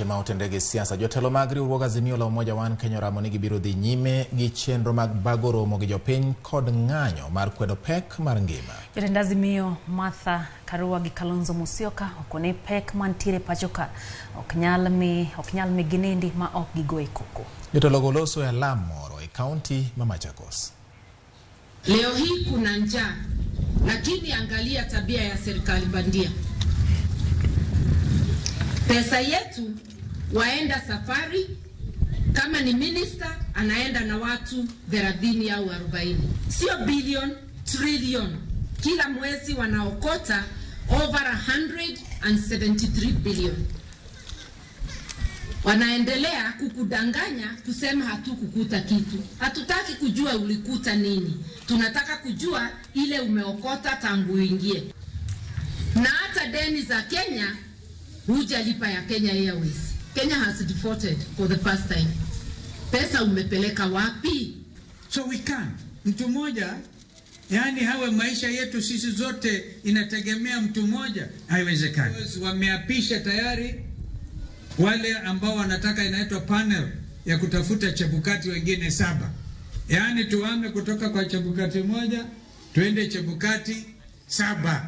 ma otende gi siasa. Jotelo mag riwruog Azimio la Umoja One Kenya oramo ni gibiro dhi nyime gi chenro mag bago romo gi jopiny kod ng'anyo mar kwedo pek mar ngima. Jatend Azimio Martha Karua gi Kalonzo Musyoka okone pek mantiere pacho ka ok nyal mi ginindi ma ok gigoe koko. Jotelo go loso e alam moro e kaunti ma Machakos. Leo hii kuna njaa, lakini angalia tabia ya serikali bandia. Pesa yetu waenda safari, kama ni minister anaenda na watu 30 au 40, sio billion, trillion. Kila mwezi wanaokota over 173 billion. Wanaendelea kukudanganya kusema hatukukuta kitu. Hatutaki kujua ulikuta nini, tunataka kujua ile umeokota tangu uingie. Na hata deni za Kenya hujalipa ya Kenya Airways. Kenya has defaulted for the first time. Pesa umepeleka wapi? So we can. Mtu mmoja, yani hawe maisha yetu sisi zote inategemea mtu mmoja, haiwezekani. Wameapisha tayari wale ambao wanataka inaitwa panel ya kutafuta Chebukati wengine 7, yaani tuame kutoka kwa Chebukati moja tuende Chebukati 7.